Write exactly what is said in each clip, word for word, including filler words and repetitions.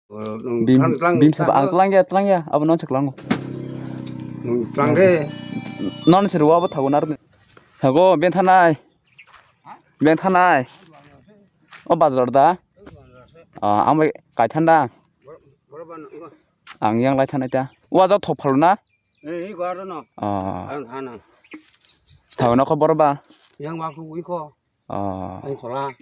Bim, bim saba, ang tlang ya, tlang ya, abo non se klango. Tlang de. Non se ruwa bo thago nar. Thago, ben thanai. Ben thanai. O bazar da. Ah, ang bai kai thanda. Ang yang lai thanai ta. Wa ja thok phal na. Ah. Thago no kho bor ba. Yang ma khu wi kho. Ah. Yang thola.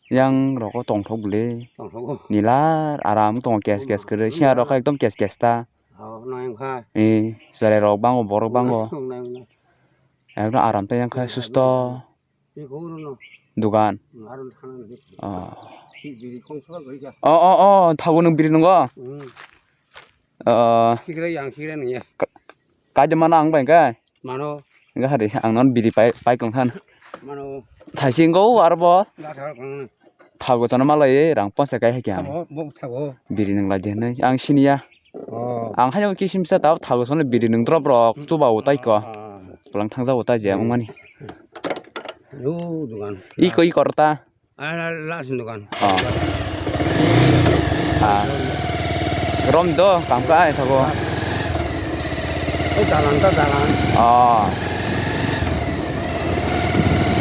Yang roko tongthok bwle. Tongthok. Nila aram tongo kes kes kwrwi. Siya rok ekdom kes kes ta. Oh, nang kha. Eh, chwrai rok bango, borok bango. Nang, nang. Ekdom aram ta yang kha susto. Dugan. Aro thana ni. Ah. Biri kong thola gari kha. Oh, oh, oh, thago nwng biri nungo. Hmm. Ah. Khigra yang khigra nang ya. Ka-, kaida mana ang bai kai. Mano. Enggak hari, ang non biri pai, pai kong than. Mano. Thaisi engo arbo. Thago chana malai rang ponsa kai hakya. Thago, bo thago. Biri nang lai jenai, ang siniya. Oh. Ang hayo kisim sa tao thago sono biri nang drop rok, chuba utai ko. Ah. Pulang thangja utai je, ang mani. Yo, dugan. Iko, iko rota. Ana last dukan. Oh. Ah. Rom do, kam ka ai thago. O dalan ta dalan. Oh.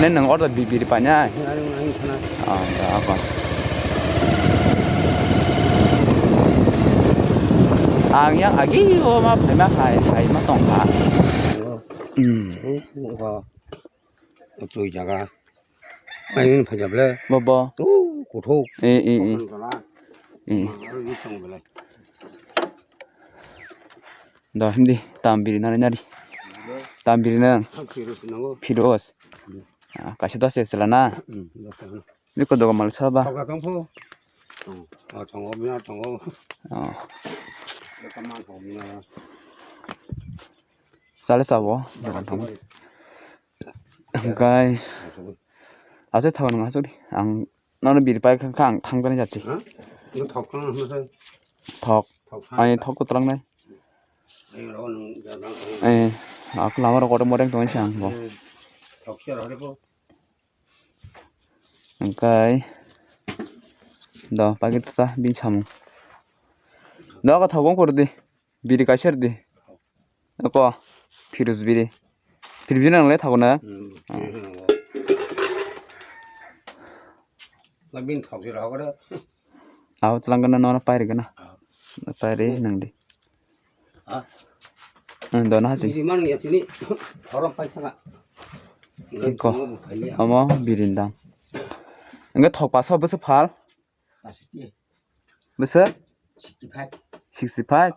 Nen nang order bi biri panya. Nang nang khana. Oh, da apa. Ang yang agi o ma phaima hai, hai ma tong ha. Hmm. O, o, o. Choi jaga. Ai, phajable. Bo, bo. Tu, kuthuk. Eh, eh, eh. Kothon kala. Eh. Ma, aro ni tong belai. Da, hindi, tam biri nari nari. Tam biri nang. Ang Firoz nango. Firoz. Hmm. Ah, kaisa dos se sela na. Hmm, dos se. Ni ko doga mal saba. Thok tong pho. Hmm. Oh, tongo, bina tongo. Oh. Ka man thong bina. Chale sabo, dogan thong. Hwnkhe aswk thago nwng aswk di. Ang nono biri pai kha, kha ang thangjaknai jatsi. Ha? Nwng thok kha, nwng thok. Thok kha. Ani thok kwtwlangnai. Ani rw nwng jatlang. Eh, ako lama rok kotor moreng tongwi se ang bo. Eh, thok se rw rw bo. Hwnkhe do paikhe tata bini samung. Doga thok wng kwrwdi. Biri kaisa rwdi. Eko, Firoz biri. Firoz biri nang le thago na? Hmm, Firoz biri nango. Na bini thok se rw khe. Abo twlang gana nono pairi gana. Ah. Pairi nang di. Ah. Hmm, dono hachi. Biri man ya chini. Horom pai thanga. Eko. Omo biri ndang. Enggak thok pasa bwswk phal? Pasa ki. Bwswk? Sixty five. Sixty five?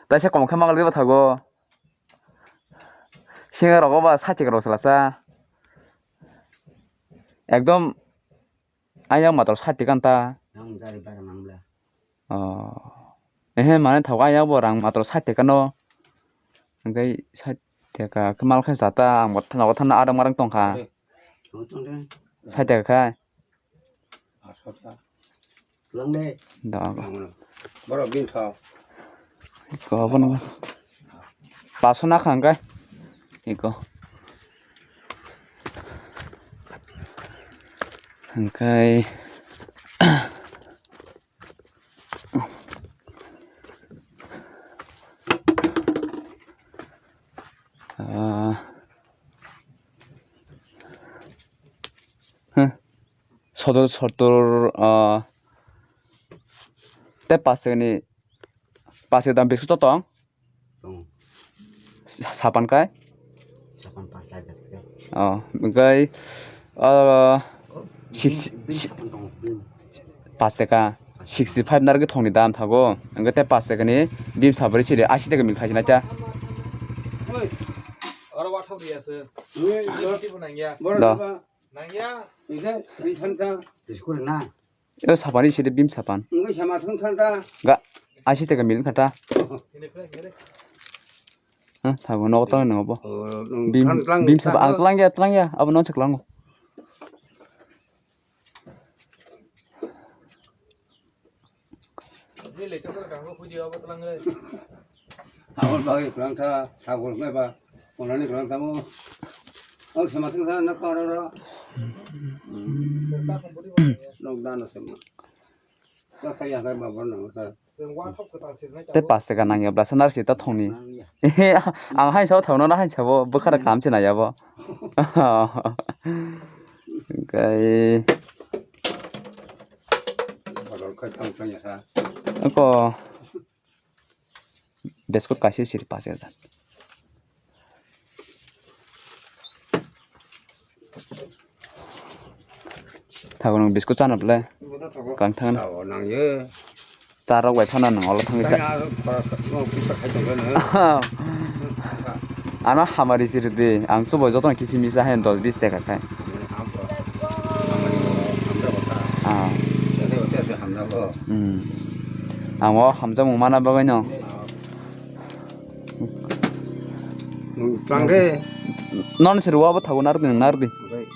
Taisa kom khe mangal ba thago. Singa rogo ba sati rok salasa. Ekdom ayang matol sati kanta. Oh. Ehe, mane thogo ayang bo rang matro sait taka no. Hingke sait taka khe mal khe sata ang bo thana bo thana adang marang tongkha. Sait taka khai. Da. Borok bini thok. Ko bono. Paso na kha hingke. Iko. Hingke. Ah. Huh. Sotor, sotor, ah, tei paste ni, paste dam biskut tong? Tongo. Sa-, sapan kai? Sapan pas lai jat kai. Oh, hingke, ah, six, bini, bini si-, sapan tongo, bini. Pas taka. Sixty five narwgwi thokni dam thago. Hingke tei pas takani bini sabri siri asi taka milkha sinai ta. Oi, oro wathok riya se. Oi, oro. Nangya. Da. Nangya. Ise, ri thanta. Biskut na. O sapan isi de bim sapan. Wngwi sama thung thang ta. Ga, aisi teka milin kata. Hah, tabo nogo tang nogo bo. Oh, nung bim, tang tlang, bim tang sapan, ang tang. Tlang ya, tlang ya, abo non se klango. Aboni bagwi kwlangkha, sagol khe ba, onani kwlangtamo. Ang sama thang thang na karo ro. Lockdown se ma. Sa sa ya sa ba ba na sa. Tei pash taka nangya bwlasa narsi ta thongni. Ang hain sao thangno na hain sabo bwkhara kaham se naiya bo. Kai. Bodol khai thang thang ya sa. Ko. Biscuit kaisa siri pash hajar. Thago nwng biscuit chana bwle? Kang thangna. Thago nangyo. Cha rok bai phano nwng olo thangwi cha. Tanya aro khorok no pisa khai tongkha no. Ano hamari siri di. Ang subo jotono kisi misa haino dos bis taka khai. Hamari bo, hamra bo ta. Ah. Tete tete hamra bo. Hmm. Ang o hamjakmung mana bagwi no. Nwng tlang de. Non se ruwa bo thago nardi, nwng nardi. Oke.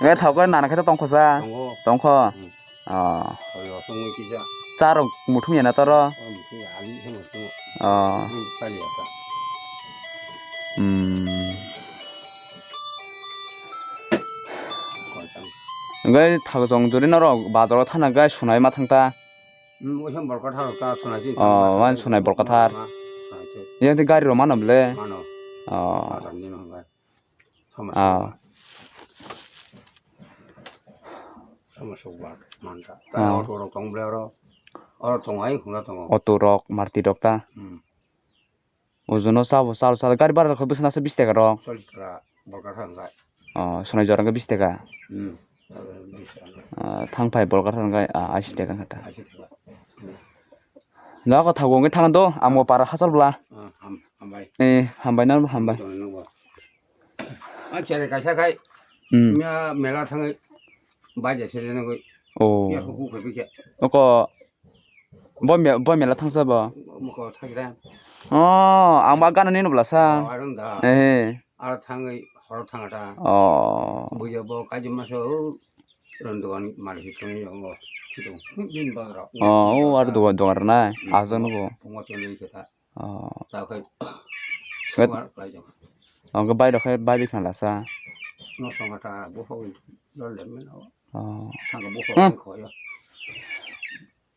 Nge thago nana khe tongkho sa. Tongo. Tongkho. Hmm. Ah. Oi, osong oi kisa. Cha rok muthung ya na toro. Oh, muthung ya, ali se muthung. Ah. Hmm, pali ya ta. Hmm. Koi tang. Nge thago jong juri norok bazaro thana gai sunai ma thang ta. Hmm, oiso borkot tharo ta sunai si. Oh, wan sunai borkot thar. Sunai si. Yang te gari rok mano ble. Mano. Oh. Aram ni no bai. Sama Ah. sama. Sama sok ba manta. Ah. Tara auto rok tong ble oro. Oro tong ai huna tong. Auto rok, Maruti rok ta. Hmm. Ojono sabo salo salo gari bara rok bwswk nasa bish taka rok. Chollish taka bolkar thang khai. Oh, sonai jora hwnkhe bish taka. Hmm. Bish taka. Ah, thang phai bolkar thang khai, ah, ashi taka wngkha ta. Ashi taka. Jagao thago wngwi thangna do, amo para hachal bwla. Ah, ham-, hambai. Eh, hambai nang hambai. Tongwi nang bo. Ah, chere kaisa khai. Hmm. Mia mela thangwi bai jai sele nangwi. Oh. Mia huku khai bikhe. Oko Bo me-, bo mela thangsa bo. Moko thagira. Oh, ang ba gana nini bwlasa. Oh, arung da. Eh. Ar thangwi horo thangata. Oh. Buya bo kaji masa o ron dogan mari hitong yo bo. Hitong. Din bagra. Oh, oh, ar dogan dogan rwnai. Hmm. Ajang nugo. Pungo tengwi keta. Oh. Ta khai. Wait. Sugar lai jong. Oh, ke bai rok khai bai bi khnala sa. No songata bo ho lol le meno. Oh. Thangka bo ho Hmm. Khoyo.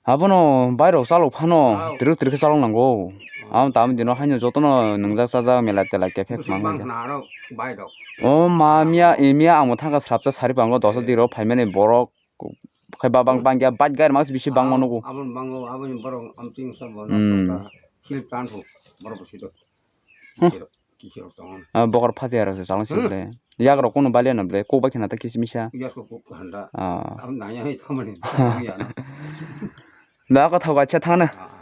Abono bairok chalok phano Au. Trik trik khe chalok nango. Au. Amo tamo dino haino jotono nwngjak chajak mela tela kephe Bwswk khwmang bang nangya. Khna aro bairok. O ma miya, e miya amo thangkha srapsa sari pango dosa Ee. Dirok phaimani borok khai ba bang Bang. Bangya bike gari mas bisi bang Au, mano go. Aboni bango, aboni borok amting sa bo Hmm. Nokta khil tanphu borok bisi do. Hmm. Kisirok, kisirok tongo. Ah, bokor phatia rok se chalong Hmm. Sibole. Yak rok kono balia na ble, kok bai khna ta kisi misa. Yak rok kok handa. Ah. Abo nangya hai thamani, thamani ya na. Da ko thau gacha thangna. Ah.